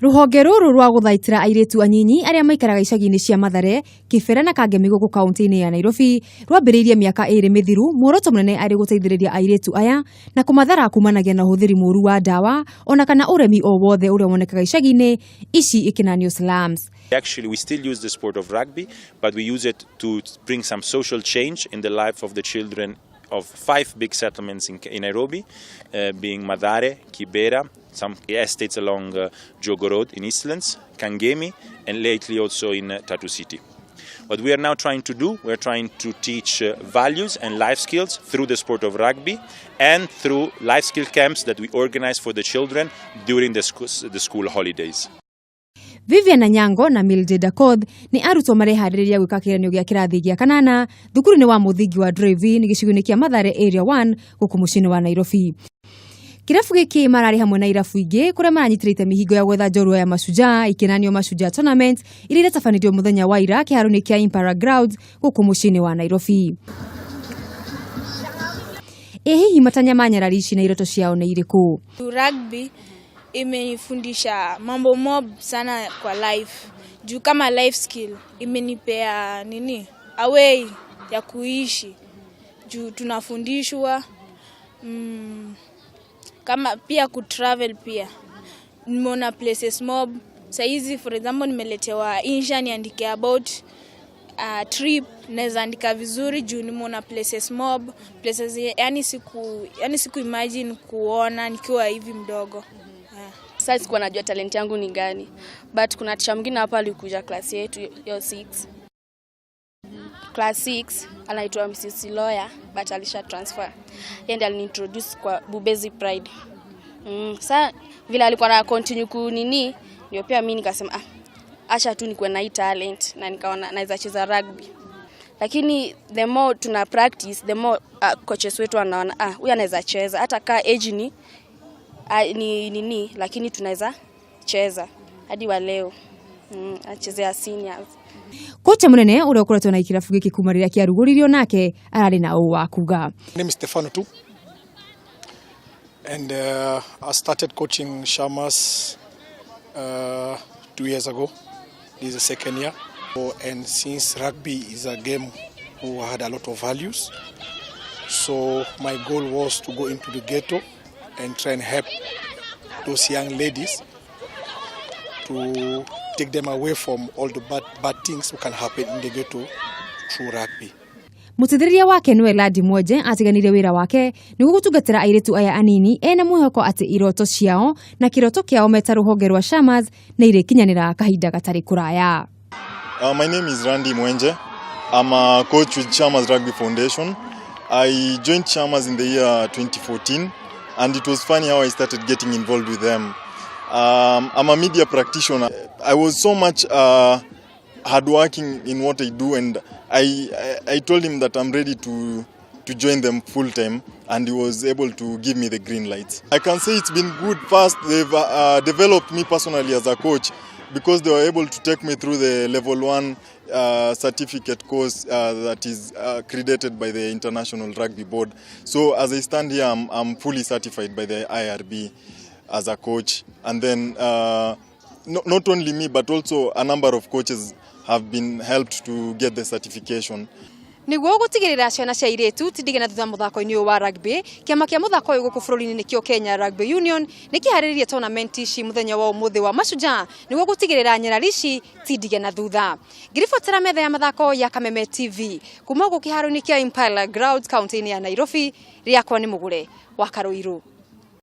Rũhonge rũrũ rwa gũthaitĩra airĩtu anyinyi arĩa maikaraga icagi-inĩ cia Mathare, Kibera na Kangemi gũkũ kaunti-inĩ ya Nairobi rwambĩrĩirie mĩaka ĩrĩ mĩthiru, muoroto mũnene arĩ gũteithĩrĩria airĩtu aya na kũmathara kumanagia na ũhũthĩri mũru wa ndawa ona kana ũremi o wothe ũrĩa wonekaga icagi-inĩ ici ikinanio slums. Actually, we still use the sport of rugby, but we use it to bring some social change in the life of the children of five big settlements in Nairobi, being Mathare, Kibera, some estates along Jogoo Road in Eastlands, Kangemi, and lately also in Tatu City. What we are now trying to do, we are trying to teach values and life skills through the sport of rugby and through life skill camps that we organize for the children during the school holidays. Vivian Anyango na Mildred Akoth nĩ arutwo mareharĩrĩria gwĩka kĩgeranio gĩa kĩrathi gĩa kanana thukuru-inĩ wa mũthingi wa Drive-In gĩcigo-inĩ kĩa Mathare Area 1 gũkũ mũciĩ-inĩ wa Nairobi. Kĩrabu gĩkĩ mararĩ hamwe na irabu ingĩ kũrĩa maranyitĩrĩte mĩhingo ya gwetha njorua ya Mashujaa ikenanio Mashujaa Tournament iria iratabanĩrio mũthenya wa ira kĩharo-inĩ kĩa Impala Grounds gũkũ mũciĩ-inĩ wa Nairobi. Ĩ hihi matanya ma nyarari ici na iroto ciao nĩ irĩkũ? Rugby imenifundisha mambo mob sana kwa life, juu kama life skill imenipea nini, a way ya kuishi, juu tunafundishwa kama pia kutravel. Pia nimeona places mob. Saizi, for example, nimeletewa insha niandike about trip, naweza andika vizuri juu nimeona places mob, places yani siku imagine kuona nikiwa hivi mdogo, yeah. Sasa sikuwa najua talent yangu ni gani, but kuna teacher mwingine hapa alikuja class yetu hiyo 6, class 6, anaitwa Mrs. Lawyer, but alisha transfer. Yeye ndiye aliniintroduce kwa Bubezi Pride. Sa vile alikuwa na continue kunini, ndio pia mimi nikasema, "Ah, acha tu nikuwe na hii talent," na nikaona naweza cheza rugby. Lakini the more tuna practice, the more coaches wetu wanaona, "Ah, huyu anaweza cheza hata kaa age ni nini, lakini tunaweza cheza." Hadi wa leo achezea seniors. Kocha munene uria ukoretwo na ikirabu giki kuma riria kiarugũririo nake ararĩ na ũũ wa kuga. My name is Stefano Tu, and I started coaching Shamas 2 years ago. This is the second year. And since rugby is a game who had a lot of values, so my goal was to go into the ghetto and try and help those young ladies, to take them away from all the bad, bad things who can happen in the ghetto through rugby. Mũteithĩrĩria wake nĩwe Ladi Mwenje atiganire wĩra wake nĩguo gũtungatĩra airĩtu aya anini ena mwĩhoko atĩ iroto ciao na kĩroto kĩao meta rũhonge rwa Shamas nĩ irĩkinyanĩra kahinda gatarĩ kũraya. My name is Randy Mwenje. I'm a coach with Shamas Rugby Foundation. I joined Shamas in the year 2014, and it was funny how I started getting involved with them. I'm a media practitioner. I was so much hardworking in what I do, and I told him that I'm ready to join them full time, and he was able to give me the green light. I can say it's been good. First, they've developed me personally as a coach because they were able to take me through the level one certificate course that is accredited by the International Rugby Board. So as I stand here, I'm fully certified by the IRB as a coach. And then not only me, but also a number of coaches have been helped to get the certification. Nĩguo gũtigĩrĩra ciana cia airĩtu tindige na thutha mũthako-inĩ ũyũ wa rugby, kĩama kĩa mũthako ũyũ gũkũ bũrũri-inĩ nĩkĩo Kenya Rugby Union nĩ kĩharĩrĩrie tournament ici mũthenya wa ũmũthĩ wa Mashujaa nĩguo gũtigĩrĩra nyarari ici tindige na thutha. Ngĩribotera metha ya mathako ya Kameme TV kuma gũkũ kĩharo-inĩ kĩa Impala Grounds kaunti-inĩ ya Nairobi, rĩakwa nĩ Mũgũre wa Karũirũ.